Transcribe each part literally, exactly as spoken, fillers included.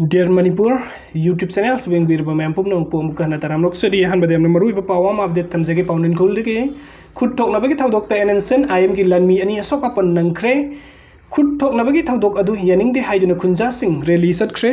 Dear Manipur YouTube channel ꯁꯨ ꯌꯦꯡꯕꯤꯔꯤꯕ ꯃꯌꯥꯝ ꯄꯨꯝꯅꯃꯛꯄꯨ ꯑꯃꯨꯛꯀ ꯍꯟꯅ ꯇꯔꯥꯝꯅ ꯑꯣꯛꯆꯔꯤ꯫ ꯑꯍꯥꯟꯕꯗ ꯌꯥꯝꯅ ꯃꯔꯨꯑꯣꯏꯕ ꯄꯥꯎ ꯑꯃ update ꯊꯝꯖꯒꯦ ꯄꯥꯎꯅꯤꯡꯈꯣꯜꯗꯒꯤ꯫ ꯈꯨꯠ ꯊꯣꯛꯅꯕꯒꯤ ꯊꯧꯗꯣꯛꯇ N S C N I M ꯒꯤ ꯂꯥꯟꯃꯤ ꯑꯅꯤ ꯑꯁꯣꯛ ꯑꯄꯟ ꯅꯪꯈ꯭ꯔꯦ꯫ ꯈꯨꯠ ꯊꯣꯛꯅꯕꯒꯤ ꯊꯧꯗꯣꯛ ꯑꯗꯨ ꯌꯥꯅꯤꯡꯗꯦ ꯍꯥꯏꯗꯨꯅ ꯈꯨꯟꯖꯥꯁꯤꯡ rally ꯆꯠꯈ꯭ꯔꯦ꯫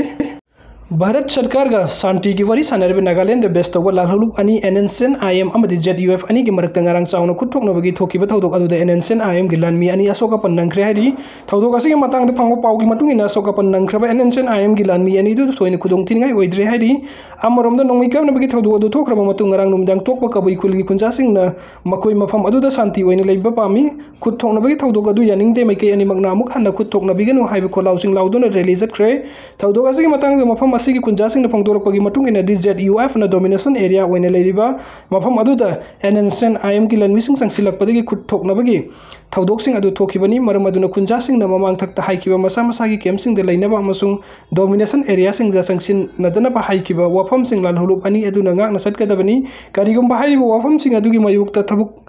ꯚꯥꯔꯠ ꯁꯔꯀꯥꯔꯒ ꯁꯥꯟꯇꯤꯒꯤ ꯋꯥꯔꯤ ꯁꯥꯟꯅꯔꯤꯕ ꯅꯥꯒꯥꯂꯦꯟꯗ base ꯇꯧꯕ ꯂꯥꯜꯍꯧꯂꯨꯞ ꯑꯅꯤ N S C N I M ꯑꯃꯗꯤ Z U F ꯑꯅꯤꯒꯤ ꯃꯔꯛꯇ ꯉꯔꯥꯡ ꯆꯥꯎꯅ ꯈꯨꯠ ꯊꯣꯛꯅꯕꯒꯤ ꯊꯣꯛꯈꯤꯕ ꯊꯧꯗꯣꯛ ꯑꯗꯨꯗ N S C N I M ꯒꯤ ꯂꯥꯟꯃꯤ ꯑꯅꯤ ꯑꯁꯣꯛ ꯑꯄꯟ ꯅꯪꯈ꯭ꯔꯦ ꯍꯥꯏꯔꯤ꯫ ꯊꯧꯗꯣꯛ ꯑꯁꯤꯒꯤ ꯃꯇꯥꯡꯗ ꯐꯪꯕ ꯄꯥꯎꯒꯤ ꯃꯇꯨꯡ ꯏꯟꯅ, ꯑꯁꯣꯛ ꯑꯄꯟ ꯅꯪꯈ꯭ꯔꯕ N S C N I M ꯒꯤ ꯂꯥꯟꯃꯤ ꯑꯅꯤꯗꯨ ꯊꯣꯏꯅ ꯈꯨꯗꯣꯡ ꯊꯤꯅꯤꯡꯉꯥꯏ ꯑꯣꯏꯗ꯭ꯔꯦ ꯍꯥꯏꯔꯤ꯫ ꯑꯃꯔꯣꯝꯗ, ꯅꯣꯡꯃꯩ ꯀꯥꯞꯅꯕꯒꯤ ꯊꯧꯗꯣꯛ ꯑꯗꯨ ꯊꯣꯛꯈ꯭ꯔꯕ ꯃꯇꯨꯡ ꯉꯔꯥꯡ ꯅꯨꯃꯤꯗꯥꯡ ꯇꯣꯛꯄ ꯀꯕꯨꯏ ꯈꯨꯜꯒꯤ ꯈꯨꯟꯖꯥꯁꯤꯡꯅ ꯃꯈꯣꯏ ꯃꯐꯝ ꯑꯗꯨꯗ ꯁꯥꯟꯇꯤ ꯑꯣꯏꯅ ꯂꯩꯕ ꯄꯥꯝꯃꯤ꯫ ꯈꯨꯠ ꯊꯣꯛꯅꯕꯒꯤ ꯊꯧꯗꯣꯛ ꯑꯗꯨ ꯌꯥꯅꯤꯡꯗꯦ, ꯃꯥꯏꯀꯩ ꯑꯅꯤꯃꯛꯅ ꯑꯃꯨꯛ ꯍꯟꯅ ꯈꯨꯠ ꯊꯣꯛꯅꯕꯤꯒꯅꯨ ꯍꯥꯏꯕ ꯈꯣꯜꯂꯥꯎꯁꯤꯡ ꯂꯥꯎꯗꯨꯅ rally ꯆꯠꯈ꯭ꯔꯦ꯫ ꯊꯧꯗꯣꯛ ꯑꯁꯤꯒꯤ ꯃꯇꯥꯡꯗ ꯃꯐꯝ ꯑꯁꯤꯒꯤ ꯈꯨꯟꯖꯥꯁꯤꯡꯅ ꯐꯣꯡꯗꯣꯔꯛꯄꯒꯤ ꯃꯇꯨꯡ ꯏꯟꯅꯗꯤ, Z U F ꯅ domination area ꯑꯣꯏꯅ ꯂꯩꯔꯤꯕ ꯃꯐꯝ ꯑꯗꯨꯗ N S C N I M ꯒꯤ ꯂꯥꯟꯃꯤꯁꯤꯡ ꯆꯪꯁꯤꯜꯂꯛꯄꯗꯒꯤ ꯈꯨꯠ ꯊꯣꯛꯅꯕꯒꯤ ꯊꯧꯗꯣꯛꯁꯤꯡ ꯑꯗꯨ ꯊꯣꯛꯈꯤꯕꯅꯤ꯫ ꯃꯔꯝ ꯑꯗꯨꯅ ꯈꯨꯟꯖꯥꯁꯤꯡꯅ ꯃꯃꯥꯡ ꯊꯛꯇ ꯍꯥꯏꯈꯤꯕ ꯃꯁꯥ ꯃꯁꯥꯒꯤ camp ꯁꯤꯡꯗ ꯂꯩꯅꯕ ꯑꯃꯁꯨꯡ domination area ꯁꯤꯡꯗ ꯆꯪꯁꯤꯟꯅꯗꯅꯕ ꯍꯥꯏꯈꯤꯕ ꯋꯥꯐꯝꯁꯤꯡ ꯂꯥꯜꯍꯧꯂꯨꯞ ꯑꯅꯤ ꯑꯗꯨꯅ ꯉꯥꯛꯅ ꯆꯠꯀꯗꯕꯅꯤ꯫ ꯀꯔꯤꯒꯨꯝꯕ ꯍꯥꯏꯔꯤꯕ ꯋꯥꯐꯝꯁꯤꯡ ꯑꯗꯨꯒꯤ ꯃꯥꯌꯣꯛꯇ ꯊꯕꯛ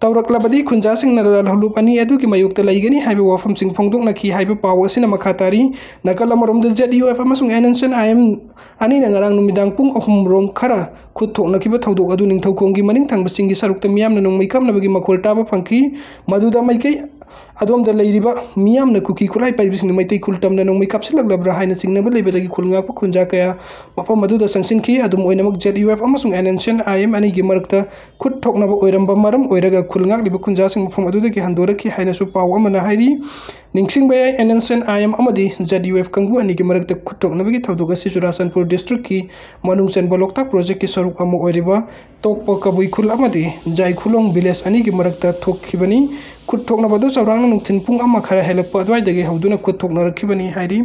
ꯇꯧꯔꯛꯂꯕꯗꯤ, ꯈꯨꯟꯖꯥꯁꯤꯡꯅ ꯂꯥꯜꯍꯧꯂꯨꯞ ꯑꯅꯤ ꯑꯗꯨꯒꯤ ꯃꯥꯌꯣꯛꯇ ꯂꯩꯒꯅꯤ ꯍꯥꯏꯕ ꯋꯥꯐꯝꯁꯤꯡ ꯐꯣꯡꯗꯣꯛꯅꯈꯤ ꯍꯥꯏꯕ ꯄꯥꯎ ꯑꯁꯤꯅ ꯃꯈꯥ ꯇꯥꯔꯤ꯫ ꯅꯥꯀꯜ ꯑꯃꯔꯣꯝꯗ, Z U F ꯑꯃꯁꯨꯡ N S C N I M ꯑꯅꯤꯅ ꯉꯔꯥꯡ ꯅꯨꯃꯤꯗꯥꯡ ꯄꯨꯡ ꯑꯍꯨꯝ ꯔꯣꯝ ꯈꯔ ꯈꯨꯠ ꯊꯣꯛꯅꯈꯤꯕ ꯊꯧꯗꯣꯛ ꯑꯗꯨ ꯅꯤꯡꯊꯧꯈꯣꯡꯒꯤ ꯃꯅꯤꯡ ꯊꯪꯕ ꯆꯤꯡꯒꯤ ꯁꯔꯨꯛꯇ ꯃꯤꯌꯥꯝꯅ ꯅꯣꯡꯃꯩ ꯀꯥꯞꯅꯕꯒꯤ ꯃꯈꯣꯜ ꯇꯥꯕ ꯐꯪꯈꯤ꯫ ꯃꯗꯨꯗ ꯃꯥꯏꯀꯩ ꯑꯗꯣꯝꯗ ꯂꯩꯔꯤꯕ ꯃꯤꯌꯥꯝꯅ ꯀꯨꯀꯤ ꯈꯨꯠꯂꯥꯏ ꯄꯥꯏꯕꯁꯤꯡꯅ ꯃꯩꯇꯩ ꯈꯨꯜ ꯇꯝꯅ ꯅꯣꯡꯃꯩ ꯀꯥꯞꯁꯤꯜꯂꯛꯂꯕ꯭ꯔꯥ ꯍꯥꯏꯅ ꯆꯤꯡꯅꯕ ꯂꯩꯕꯗꯒꯤ ꯈꯨꯜ ꯉꯥꯛꯄ ꯈꯨꯟꯖꯥ ꯀꯌꯥ ꯃꯐꯝ ꯑꯗꯨꯗ ꯆꯪꯁꯤꯟꯈꯤ꯫ ꯑꯗꯨꯝ ꯑꯣꯏꯅꯃꯛ, Z U F ꯑꯃꯁꯨꯡ N S C N I M ꯑꯅꯤꯒꯤ ꯃꯔꯛꯇ ꯈꯨꯠ ꯊꯣꯛꯅꯕ ꯑꯣꯏꯔꯝꯕ ꯃꯔꯝ ꯑꯣꯏꯔꯒ ꯈꯨꯜ ꯉꯥꯛꯂꯤꯕ ꯈꯨꯟꯖꯥꯁꯤꯡ ꯃꯐꯝ ꯑꯗꯨꯗꯒꯤ ꯍꯟꯗꯣꯔꯛꯈꯤ ꯍꯥꯏꯅꯁꯨ ꯄꯥꯎ ꯑꯃꯅ ꯍꯥꯏꯔꯤ꯫ ꯅꯤꯡꯁꯤꯡꯕ ꯌꯥꯏ, N S C N I M ꯑꯃꯗꯤ Z U F ꯀꯥꯡꯕꯨ ꯑꯅꯤꯒꯤ ꯃꯔꯛꯇ ꯈꯨꯠ ꯊꯣꯛꯅꯕꯒꯤ ꯊꯧꯗꯣꯛ ꯑꯁꯤ ꯆꯨꯔꯥꯆꯥꯟꯄꯨꯔ district ꯀꯤ ꯃꯅꯨꯡ ꯆꯟꯕ ꯂꯣꯛꯇꯥꯛ project ꯀꯤ ꯁꯔꯨꯛ ꯑꯃ ꯑꯣꯏꯔꯤꯕ ꯇꯣꯛꯄ ꯀꯕꯨꯏ ꯈꯨꯜ ꯑꯃꯗꯤ ꯖꯥꯏꯈꯨꯂꯣꯡ village ꯑꯅꯤꯒꯤ ꯃꯔꯛꯇ ꯊꯣꯛꯈꯤꯕꯅꯤ꯫ ꯈꯨꯠ ꯊꯣꯛꯅꯕ ꯑꯗꯨ ꯆꯥꯎꯔꯥꯛꯅ ꯅꯨꯡꯊꯤꯜ ꯄꯨꯡ ꯑꯃ ꯈꯔ ꯍꯦꯜꯂꯛꯄ ꯑꯗꯨꯋꯥꯏꯗꯒꯤ ꯍꯧꯗꯨꯅ ꯈꯨꯠ ꯊꯣꯛꯅꯔꯛꯈꯤꯕꯅꯤ ꯍꯥꯏꯔꯤ꯫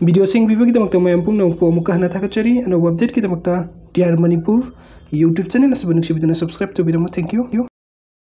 Video ꯁꯤ ꯌꯦꯡꯕꯤꯕꯒꯤꯗꯃꯛꯇ ꯃꯌꯥꯝ ꯄꯨꯝꯅꯃꯛꯄꯨ ꯑꯃꯨꯛꯀ ꯍꯟꯅ ꯊꯥꯒꯠꯆꯔꯤ꯫ ꯑꯅꯧꯕ update ꯀꯤꯗꯃꯛꯇ Dear Manipur YouTube channel ꯑꯁꯤꯕꯨ ꯅꯨꯡꯁꯤꯕꯤꯗꯨꯅ subscribe ꯇꯧꯕꯤꯔꯝꯃꯨ꯫ Thank you꯫